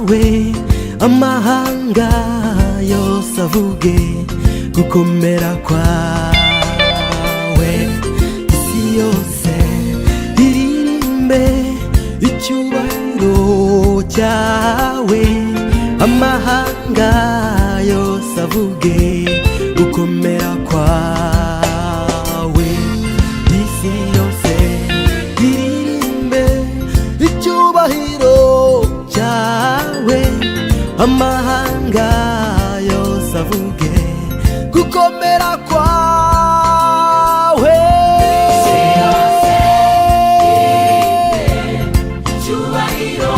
Kwawe, amahanga yose avuge gukomera kwawe. Isi yose iririmbe icyubahiro cyawe, amahanga yose avuge gukomera kwawe. Isi yose iririmbe icyubahiro cyawe, amahanga yose avuge gukomera kwawe. Icyubahiro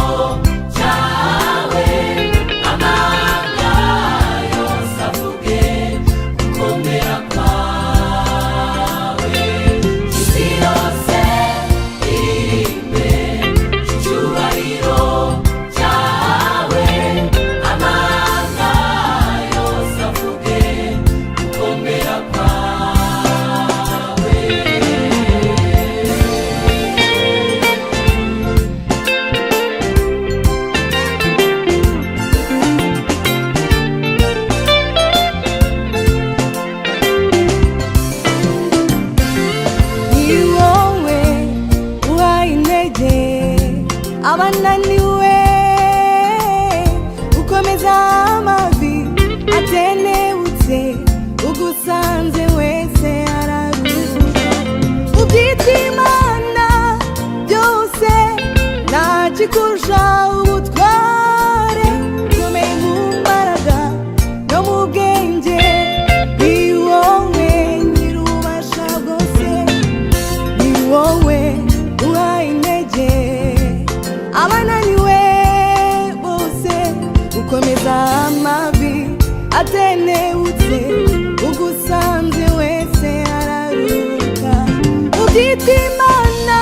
cyawe, amahanga yose avuge gukomera kwawe. Isi yose iririmbe icyubahiro cyawe, amahanga yose avuge gukomera kwawe. Ni wowe uhaye intege abananiwe, ukomeza amavi atenebutse, ugusanze wese araruhuka. Ubyitwa Imana byose, ntakikurusha ubutware, ukomeye mu mbaraga no mu bwenge. Ni wowe nyir'ububasha bwose. Ni wowe uhaye intege abananiwe bose, ukomeza amavi atenebutse, ugusanze wese araruhuka. Ubyitwa Imana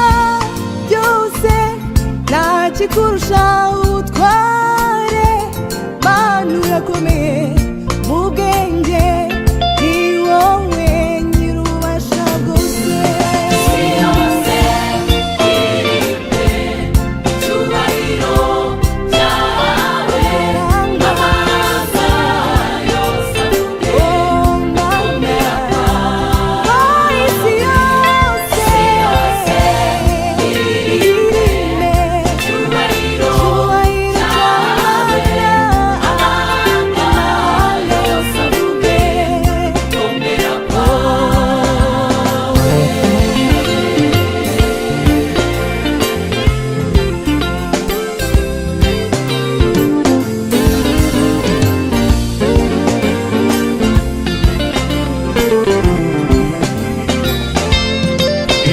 byose, ntakikurusha ubutware, Mana urakomeye mu bwenge. Ni wowe nyir'ububasha bwose. Isi yose iririmbe icyubahiro cyawe, amahanga yose avuge gukomera kwawe. Isi yose iririmbe icyubahiro icyubahiro cyawe, cyawe, amahanga yose avuge gukomera kwawe.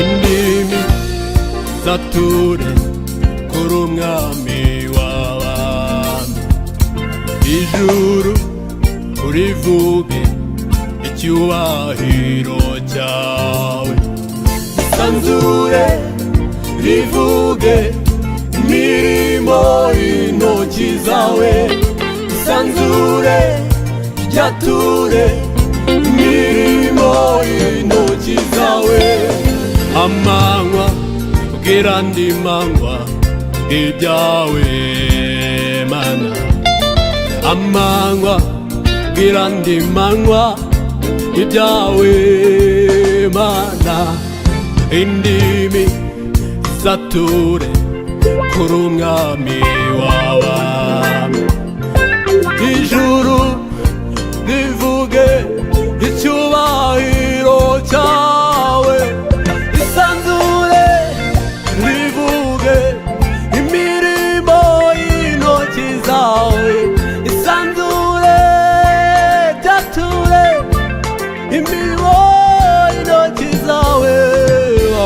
Indimi zature kuri umwami w'abami, ijuru urivuge icyubahiro cyawe, isanzure rivuge imirimo y'intoki zawe, isanzure ryature imirimo y'intoki zawe. Amanywa bwira andi manywa ibyawe Mana, amanywa bwira andi manywa ibyawe Mana. Indimi zature kuri umwami w'abami, ijuru rivuge icyubahiro cyawe, isanzure rivuge imirimo y'intoki zawe, isanzure ryature imirimo y'intoki zawe.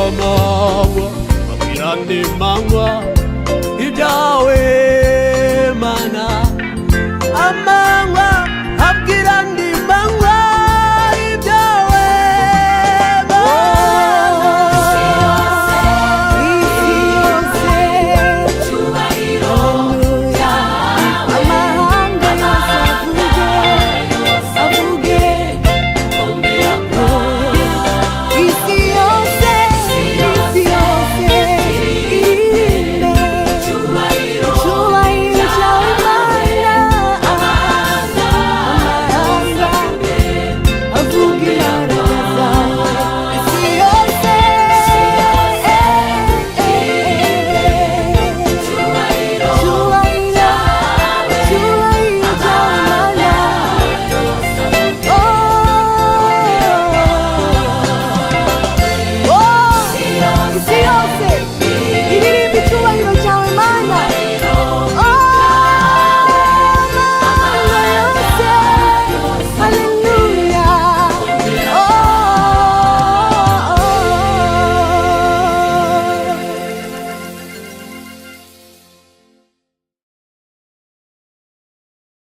Amanywa abwira andi manywa.